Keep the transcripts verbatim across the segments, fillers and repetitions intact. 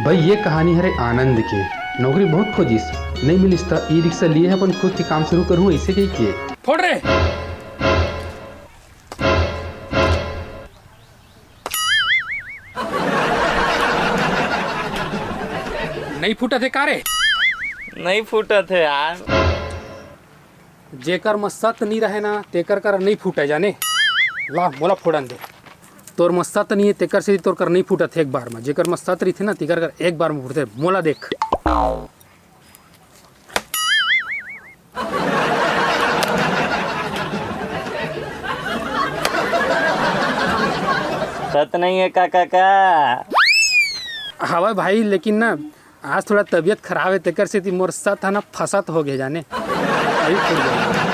भाई, ये कहानी हरे आनंद के। नौकरी बहुत खोजिस, नहीं मिलिस त ई रिक्शा लिए अपन खुद के काम शुरू करूँ, ऐसे कही के। फोड़ रे। नहीं फूटत हे का रे? नहीं फूटत हे यार। जेकर म सत नी रहे ना, तेकर कर नहीं फूटे जाने। ला, मोला फोड़न दे। तोर म सत नहीं है, तेकर से तोर कर नहीं फूटत हे एक बार म। जेकर म सत रहिथे ना, तेकर कर एक बार म फूटथे। मोला देख। सत नहीं है का काका? हवय भाई, लेकिन ना, आज थोड़ा तबीयत खराब है, तेकर सेती मोर सत ह ना फसत हो गए जाने। अभी फूट गए।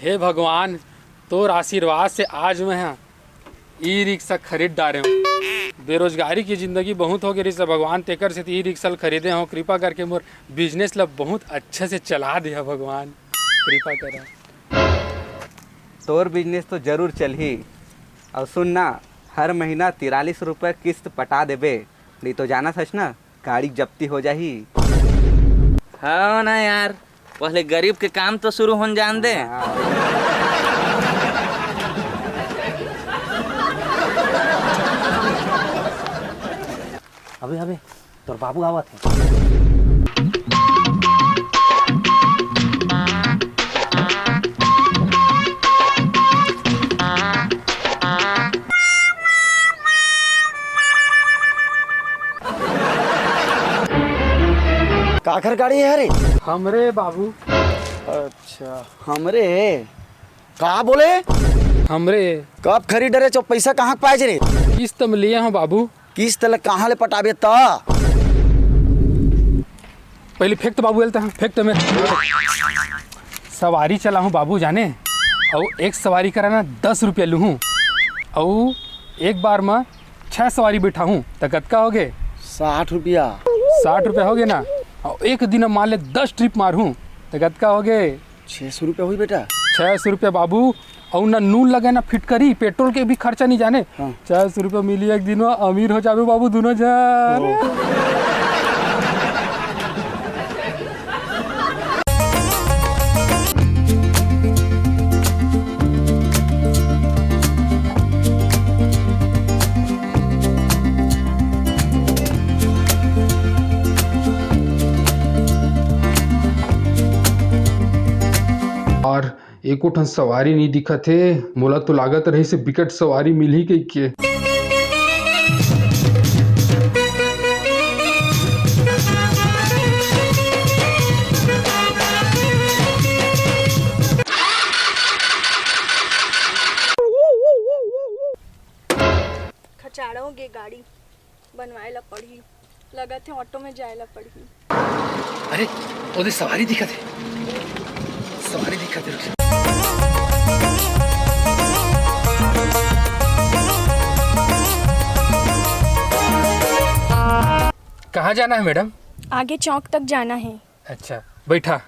हे भगवान, तोर आशीर्वाद से आज मैं हा ई रिक्शा खरीद डारे हूँ। बेरोजगारी की जिंदगी बहुत हो गई रिक्शा भगवान, तेकर से ई रिक्शा ल खरीदे हूँ। कृपा करके मोर बिजनेस ला बहुत अच्छा से चला दे भगवान, कृपा करा। तोर बिजनेस तो जरूर चलही। और सुन ना, हर महीना तिरालीस रुपये किस्त पटा देबे, नहीं तो जाना सच ना, गाड़ी जब्ती हो जाही। हाँ ना यार, पहले गरीब के काम तो शुरू होन जान दे। अबे, अबे, तोर बाबू आवत हे। काखर गाड़ी हे रे? हमरे बाबू। अच्छा, हमरे। का बोले? हमरे। कब खरीद डरे चो, पैसा कहाँ के पाए रे? किस्त में लिए हूँ बाबू। किस्त ले कहाँ ले पटाबे त? पहले फेंक तो बाबू, एल त फेंक तो मैं। सवारी चलाहूँ बाबू जाने, अउ एक सवारी करा ना दस रुपया लूहूँ, अउ एक बार म छह सवारी बैठाहूँ त कतका हो गे? साठ रुपया। साठ रुपया हो गे ना, अउ एक दिन म मान ले दस ट्रिप मारहूँ त कतका हो गे? छह सौ रुपया हुई बेटा। छह सौ रुपया बाबू, अउ ना नून लगे ना फिटकरी, पेट्रोल के भी खर्चा नहीं जाने। हाँ। छह सौ रुपया मिली एक दिन में, अमीर हो जाबे बाबू दोनों झन। ओ। और एको ठन सवारी नइ दिखत हे। मोला तो लागत रहिस हे बिकट सवारी मिलही कहिके। खचाड़ोगे गाड़ी। बनवाए ला पड़ही, लगत हे ऑटो में जाए ला पड़ही। अरे, ओदे सवारी दिखत हे, सवारी दिखत हे, रुक। कहाँ जाना है मैडम? आगे चौक तक जाना है। अच्छा, बैठा।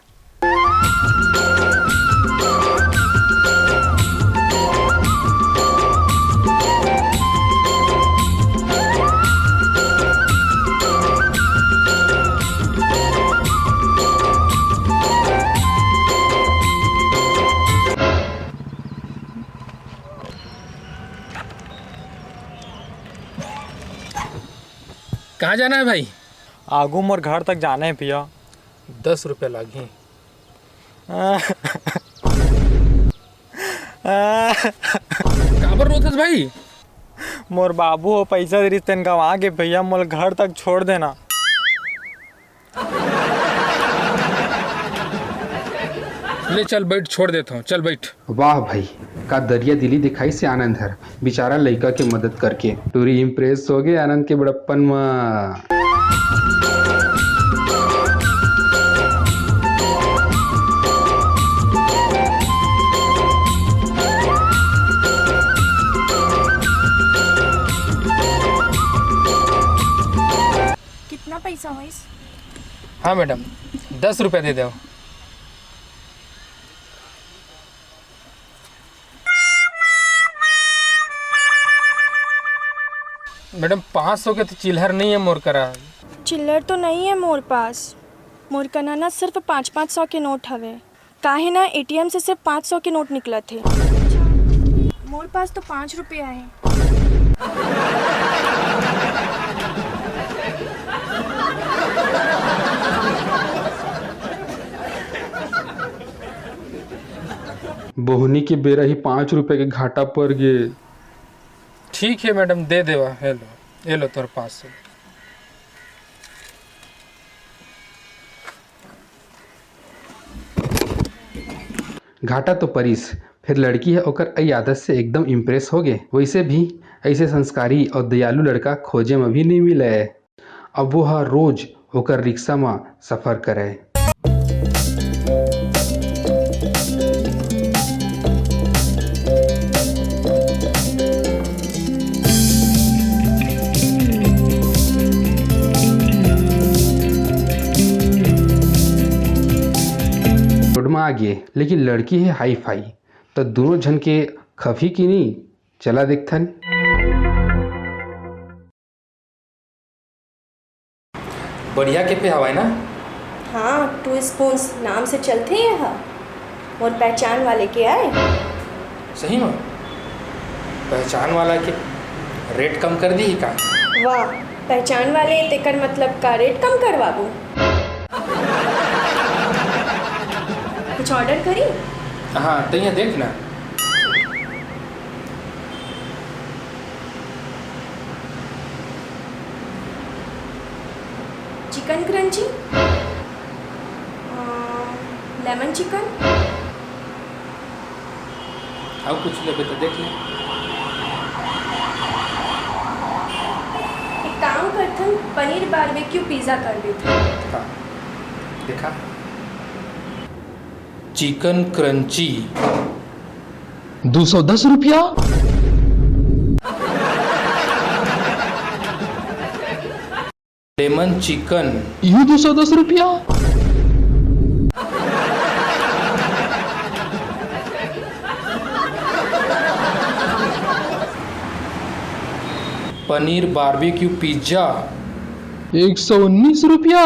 कहाँ जाना है भाई? आगू मोर घर तक जाना है भैया। दस रुपया लागही। काबर रोथस भाई? मोर बाबू हो पैसा दे रिहिस तेन गंवा गे भैया, मोला घर तक छोड़ देना। ले चल बैठ, छोड़ देत हूँ, चल बैठ। वाह भाई, का दरिया दिली दिखाइस हे आनंद हर, बेचारा लइका के मदद करके। टूरी impress हो गे आनंद के बड़प्पन म। हाँ मैडम, दस रुपया दे दो। मैडम, पाँच सौ के तो चिल्लर नहीं है मोर करा। चिल्लर तो नहीं है मोर पास। मोर कना ना सिर्फ पाँच पाँच सौ के नोट हवे। काहे ना एटीएम से सिर्फ पाँच सौ के नोट निकलत हे। मोर पास तो पाँच रुपया हे। बोहनी के बेरा ही पाँच रुपया के घाटा पड़ गे। ठीक है मैडम, दे देवा। हेलो, ये लो तोर पाँच सौ। घाटा तो परिस, फेर लड़की ह ओकर अई आदत से एकदम इम्प्रेस हो गे। वइसे भी अइसे संस्कारी अउ दयालु लड़का खोजे म भी नइ मिलय। अब वो ह रोज ओकर रिक्शा म सफर करय। रोड म आ गे, लेकिन लड़की हे हाई फाई, त दूनों झन के खफी कि नी? चला देखथन। बढ़िया कैफे हवय ना? हाँ, टू स्पून्स नाम से चलथे ये ह। मोर पहचान वाले के आय। सही म? पहचान वाला के रेट कम कर दिही का? वाह, पहचान वाले, तेकर मतलब का रेट कम करवाबो? कुछ ऑर्डर करी? हाँ, तइया देख ना। चिकन क्रंची, अ, लेमन चिकन। अउ कुछ लेबे त देख ले। एक काम करथन, पनीर बारबेक्यू पिज़्ज़ा कर देथन। हाँ, देखा। Chicken crunchy. दू सौ दस रुपया। Lemon chicken. इहू दू सौ दस रुपया। Paneer barbecue pizza. एक सौ उन्नीस रुपया।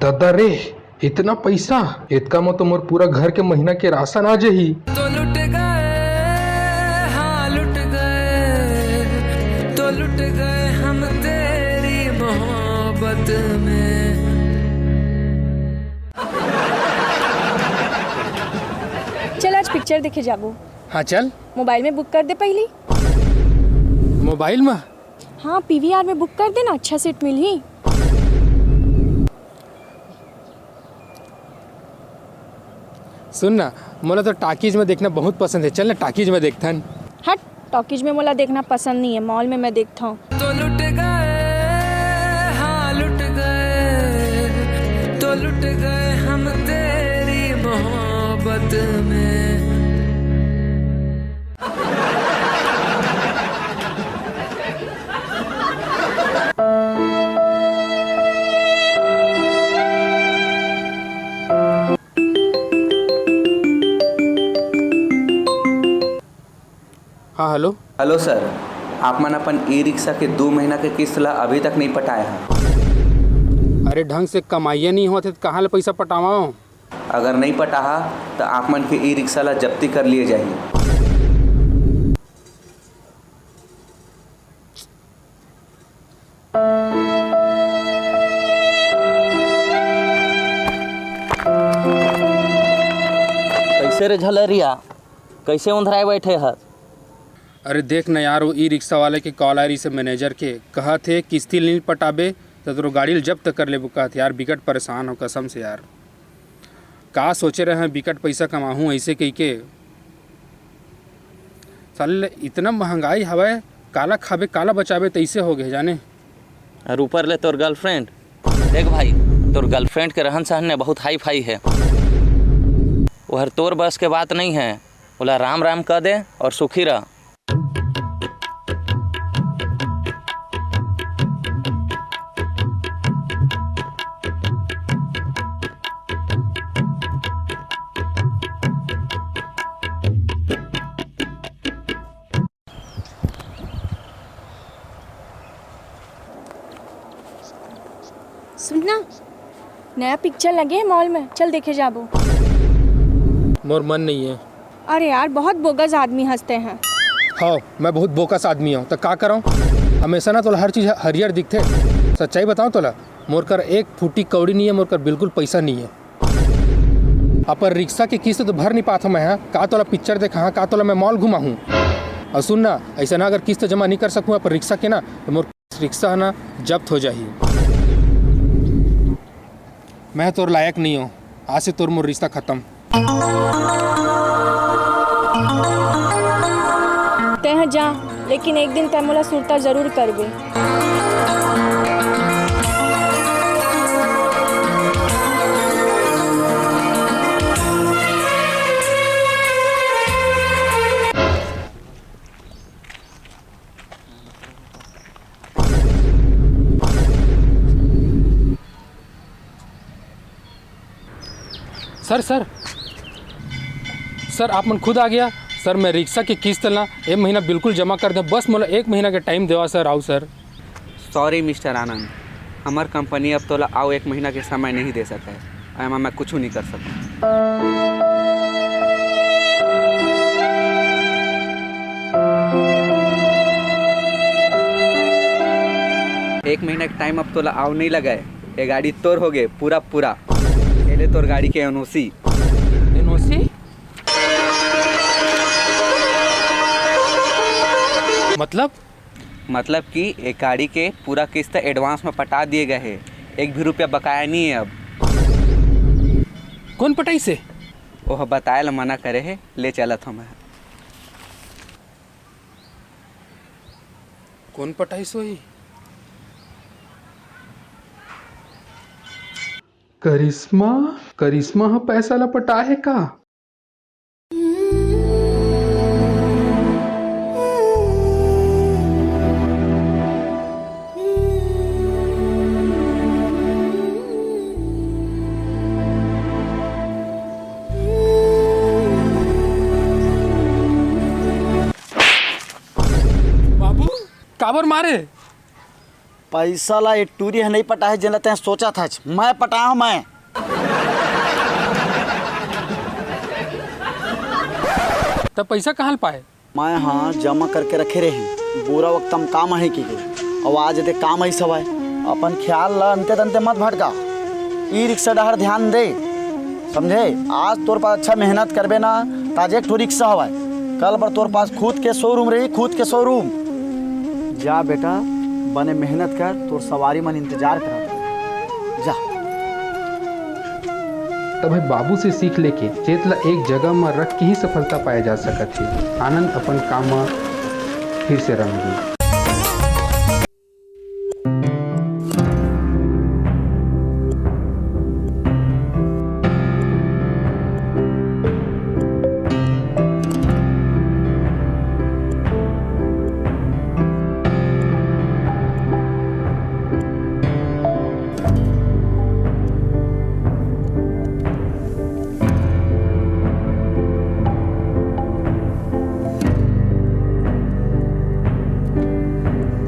ददा रे, इतना पइसा? एतका म तो मोर पूरा घर के महीना के राशन आ जाही। तो लुट गए, हाँ लुट गए, तो लुट गए हम तेरी मोहब्बत में। चल, आज पिक्चर देखे जाबो। हाँ, चल। मोबाइल में बुक कर दे पहिली। मोबाइल में? हाँ, पीवीआर में बुक कर दे ना, अच्छा सीट मिलही। सुन ना, मोला तो टॉकीज में देखना बहुत पसंद हे, चल ना टॉकीज में देखथन। हट, टॉकीज में मोला देखना पसंद नहीं है, मॉल में मैं देखता हूँ। तो लुट गए, हाँ लुट गए, तो लुट गए हम तेरी मोहब्बत में। हाँ, हेलो। हेलो सर, आप मन अपन ई रिक्शा के दू महीना के किस्त ला अभी तक नहीं पटाए हैं। अरे, ढंग से कमाइया नहीं होत हे, त कहाँ ले पैसा पटावंव? अगर नहीं पटाहा, त आप मन के ई रिक्शा ला जब्ती कर लिए जाही। कैसे रे झलरिया, कैसे उंधराए बैठे हस? अरे देख न यार, वो ई रिक्शा वाले के कॉल आए रहिसे मैनेजर के, कहत हे किस्ती ल नहीं पटाबे त तोर गाड़ी ल जब्त कर लेबो कहत हे यार। बिकट परेशान हो कसम से यार। का सोचे रहे हैं बिकट पैसा कमाहूँ ऐसे कहिके। साले इतना महंगाई हवय, काला खाबे काला बचाबे तैसे हो गए जाने। और ऊपर ले तोर गर्लफ्रेंड। देख भाई, तोर गर्लफ्रेंड के रहन सहन ने बहुत हाई फाई है। वहर तोर बस के बात नहीं है। ओला राम राम कह दे और सुखी रह। नया पिक्चर लगे हे मॉल में, चल देखे जाबो। मोर मन नहीं है। अरे यार, बहुत बोगस आदमी हंसते हैं। हाँ, मैं बहुत बोकस आदमी हूँ, तो का करूँ? हमेशा ना तोला हर चीज हरियर दिखथे। सच्चाई बताऊँ तोला, मोर कर एक फूटी कौड़ी नहीं है, मोर कर बिल्कुल पैसा नहीं है। अपन रिक्शा के किस्त तो भर नहीं पात हूँ मैं, हाँ? का तोला पिक्चर देखा, हाँ? का तोला मैं मॉल घुमा हूँ? और सुन ना, ऐसा ना अगर किस्त जमा नहीं कर सकूँ अपन रिक्शा के ना, तो मोर रिक्शा है ना, जब्त हो जाही। मैं तोर लायक नहीं हूँ, आज से तोर मोर रिश्ता खत्म। तैं ह जा, लेकिन एक दिन तैं मोला सुरता जरूर करबे। सर, सर, सर, आप मन खुद आ गया। सर, मैं रिक्शा की किस्त ला ए महीना बिल्कुल जमा कर दें, बस मोला एक महीना के टाइम देवा सर, आओ सर। सॉरी मिस्टर आनंद, हमर कंपनी अब तोला आओ एक महीना के समय नहीं दे सके, एमा मैं कुछ नहीं कर सकूँ। एक महीना के टाइम अब तोला आओ नहीं लगे, ये गाड़ी तोर हो गए पूरा पूरा। ये ले तोर गाड़ी के एनओसी। एनओसी? मतलब? मतलब कि ये गाड़ी के पूरा किस्त एडवांस में पटा दिए गए है, एक भी रुपया बकाया नहीं है अब। कौन पटाई से? ओह बताए ला मना करे है, ले चलत हूँ मैं। कौन पटाई सोई? करिश्मा, करिश्मा ह पैसा ला पटाए हे का? बाबू, काबर मारे? पैसा ला ए टूरी ह नइ पटाए, जेन ला तैं सोचत हच, मैं पटाए हूँ, मैं। त पैसा कहाँ ले पाए? मैं हाँ जमा करके रखे रहे, बुरा वक्त म काम आही कहिके। अउ आज दे काम आइस हवय। अपन ख्याल ला अंते तंते मत भटका, ई रिक्शा डहर ध्यान दे, समझे? आज तोर पास अच्छा मेहनत करबे ना, त आज एक ठो रिक्शा हवय, कल बर तोर पास खुद के शोरूम रही, खुद के शोरूम। जा बेटा, बने मेहनत कर, तोर सवारी मन इंतजार करत हे। जा। त भाई, बाबू से सीख लेके चेत ला एक जगह म रख के ही सफलता पाए जा सकत हे। आनंद अपन काम म फिर से रंग गे।